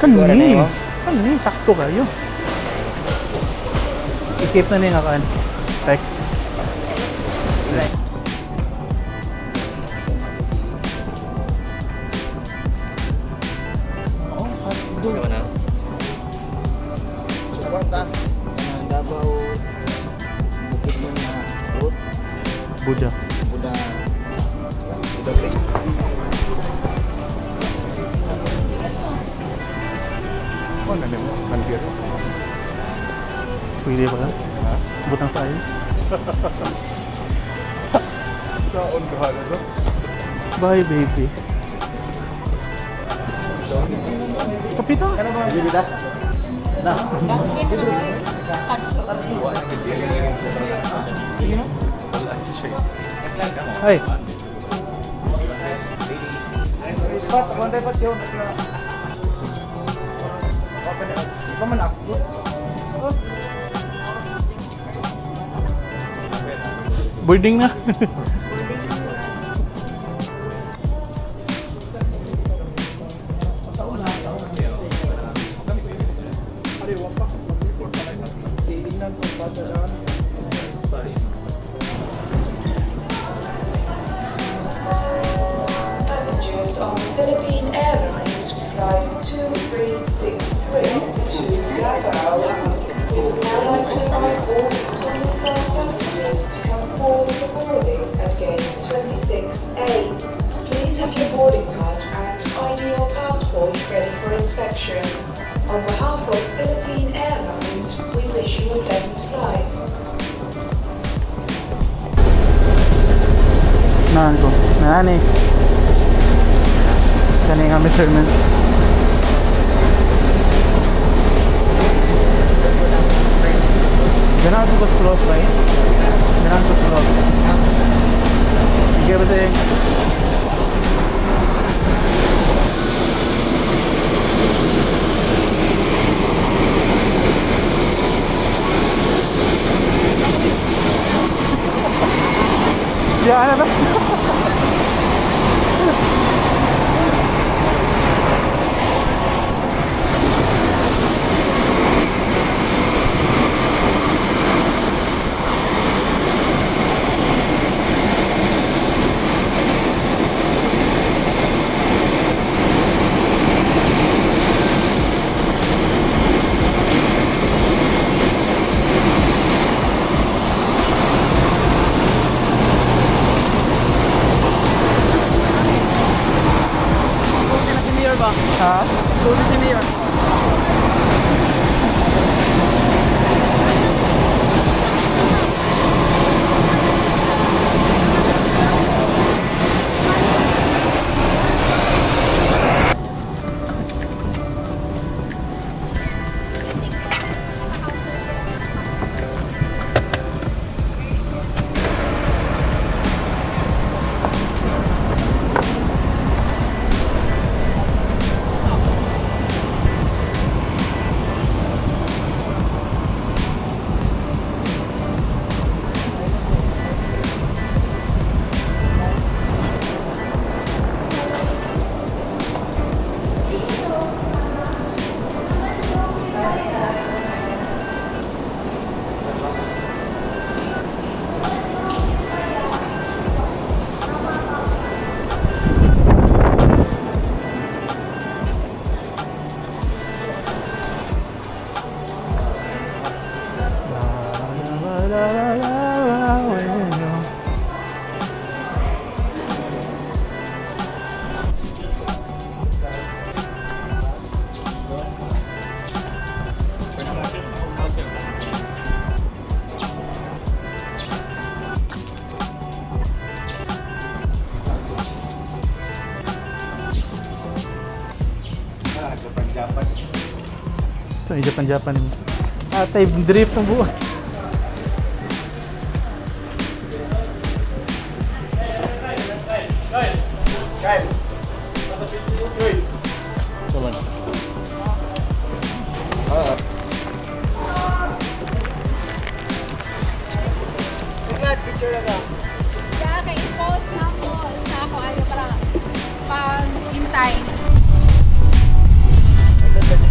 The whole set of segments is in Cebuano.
Kani. Kani, sakto kayo. I-keep na niya kan. Text. Sukuan ta. Kanang Davao Bukid mo na road, Buja. Buda Buda Bridge. Oh, na mo, kanbir. Pwede pa lang. Butang tayo. Sa on ka hala so. Bye, baby. Kapita. Ay. Pat, pat yun. Paman ako. Boarding na. Passengers on Philippine Airlines Flight 2363 to Davao we would now like to invite all economy class passengers to come forward for boarding at gate 26A. Please have your boarding pass and ID or passport ready for inspection. On behalf of Philippine Airlines, we wish you a pleasant flight. Naan ko. Naan eh. Kani nga measurement. Ganahan ko sa close, right? Ganahan ko sa close. Sige ba sa'yo? Ya, ano ba? Ha? Si Mayor. La, la, la, la, la, la, la. Ah, Japan Japan. Ito, yung Japan-Japan. Atay, drift ang buo. Saman. Picture na lang. Kaya kay i-post na ako sa ako ano para pag-entice. Ito.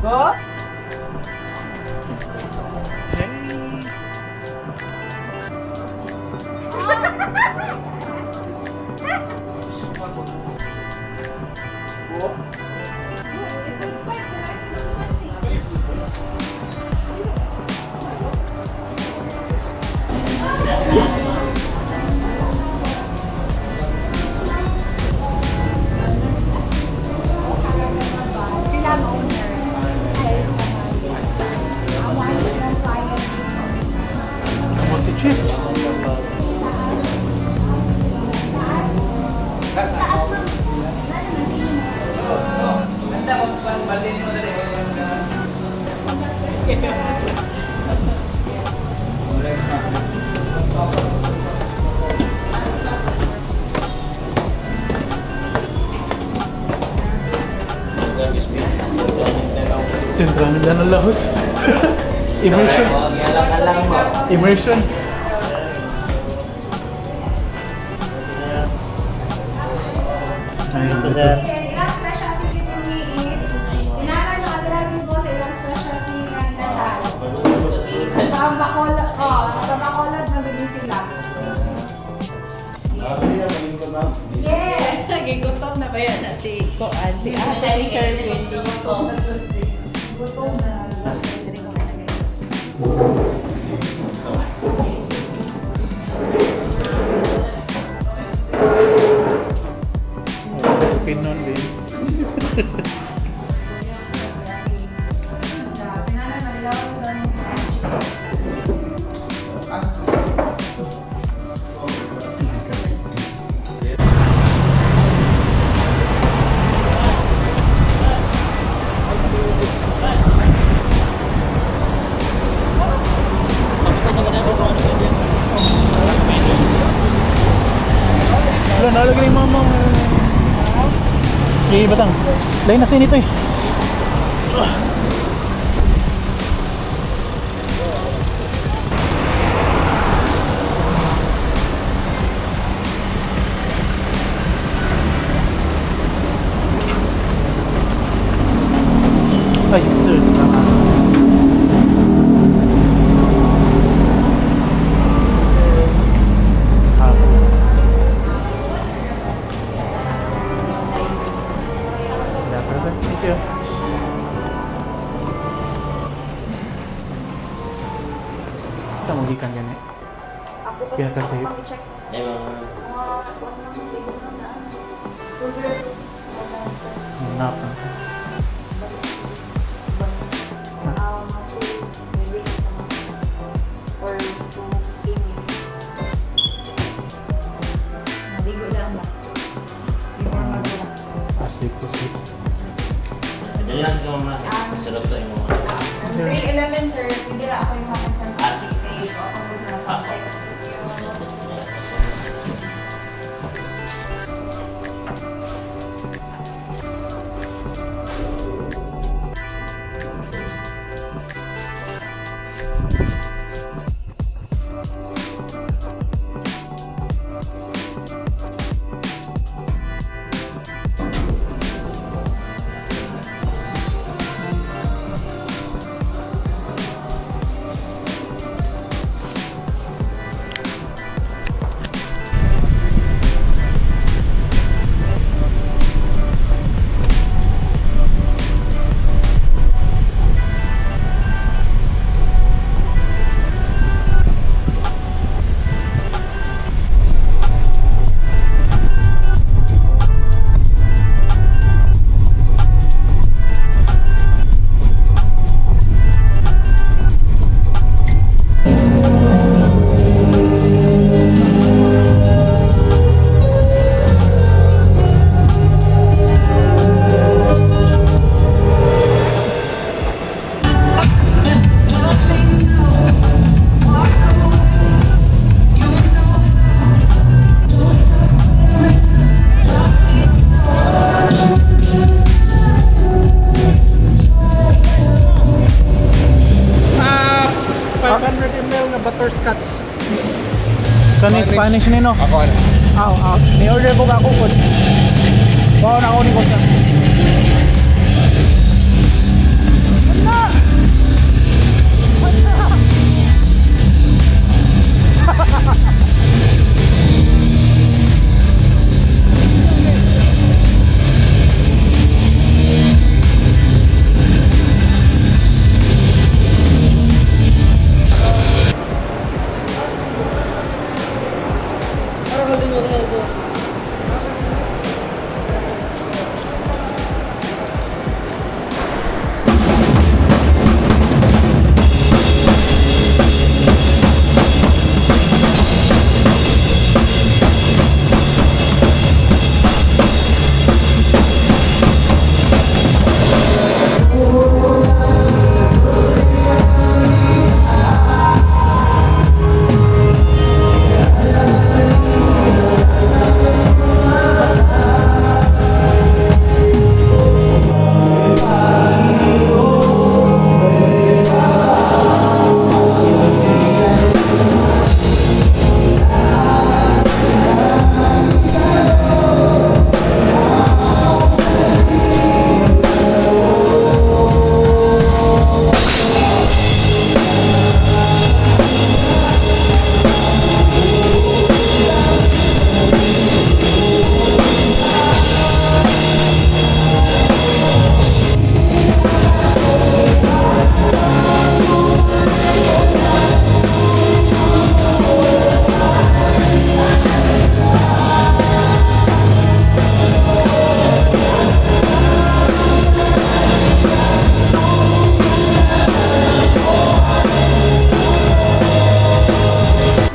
Go? Sila ang owner. Ayos naman. Ang one ng client. Kamote chip. Taas ma'am. Sentral nila ng lahos. Immersion. Immersion. Ay, ito. Ilang specialty dito ni is, inaman ng atrapin po sa ilang specialty nga inasal. Sa Bacolod, oh, sa Bacolod mabili sila. Yes! Nagigutom na ba yan na si Koan? Si Ate, si Kerwin. Gutom na sila. Okay nun, Vince. Pinala, maligaw ko doon. Wala, nalagay yung mama. Eh, batang. Lain na sa inito eh. Ay, sir. Tama. Ah. Yeah, perfect. Thank you. Kita mo gikan gani. Ako kasi Kaya kasi- ako pang-check. Ay, mga Mga kuwan lang, ligo lang na ano. 202. Wala sa Napa. mga 2, maybe or 2:15 maybe. Maligo na ba? Before mag-relax. Ah, sleep ko sleep. Dali lang ikaw mga Sarap to yung mga. Ang 3:11, sir, hindi ra ako yung makonsan. Ah, sige. Kay ako po sa check. Spanish ni no. Ako ano? Aw, aw. Ni order ko ako po. Wow, na ako ni Kosa.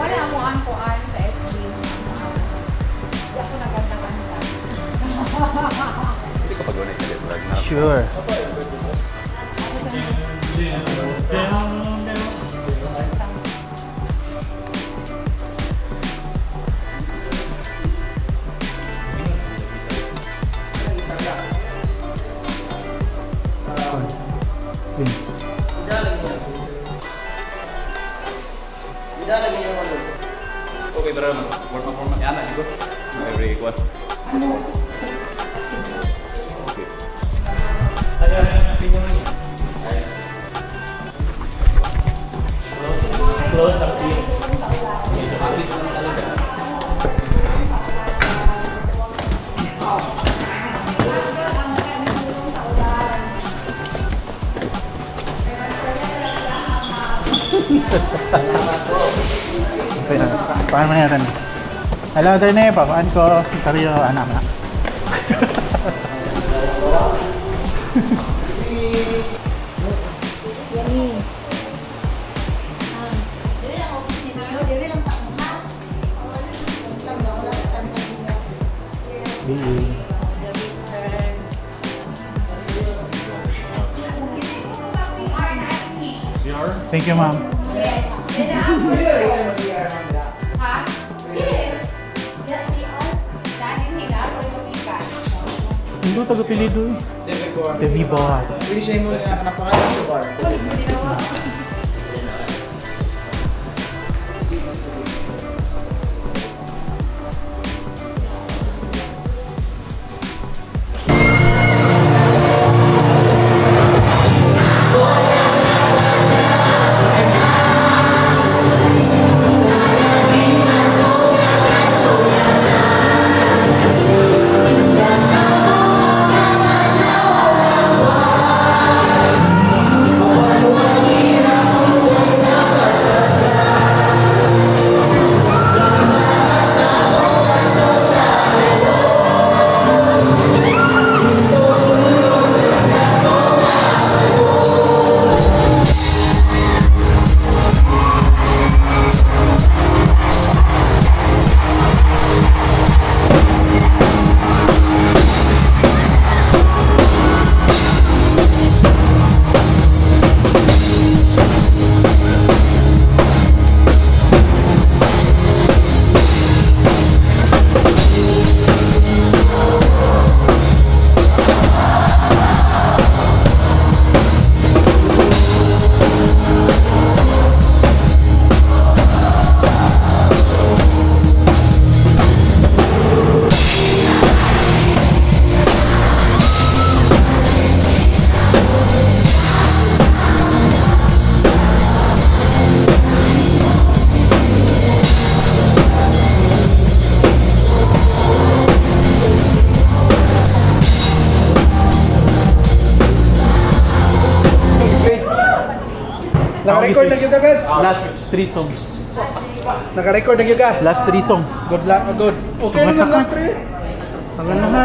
Wala mo ang kuan sa SB. Di ako naganda-ganda. Hindi ka pag-unay sa library na. Sure. Yun. Okay, pero warm up, warm up. Yan, di ba? Every one. Okay. Close up to you. Okay na. Paano na natin? Hello, Dene. Papaan ko. Tario, anak na. Thank you, ma'am. Ha? Yes. Dali nila, Puerto Rican. Hindi taga-pilido eh. The V-Bar. Pwede siya yung napangalan sa bar. Naka-record na gyud agad. Last three songs. Naka-record na gyud ka. Last three songs. Good luck, good. Okay na yung last three. Tagal na nga.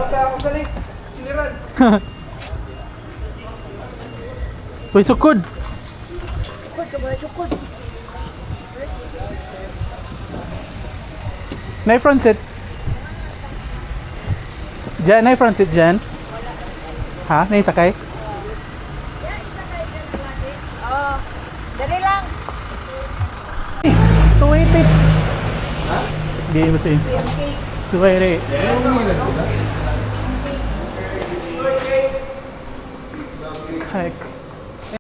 Sa ugali. Kiliran. Uy, sukod. Sukod ka ba? Sukod. Nay front seat. Jan, nay front seat, Jan. Ha? Nay sakay? Oh, dali lang. 280. Ha? Di ba sa'yo? Suwere. Kak.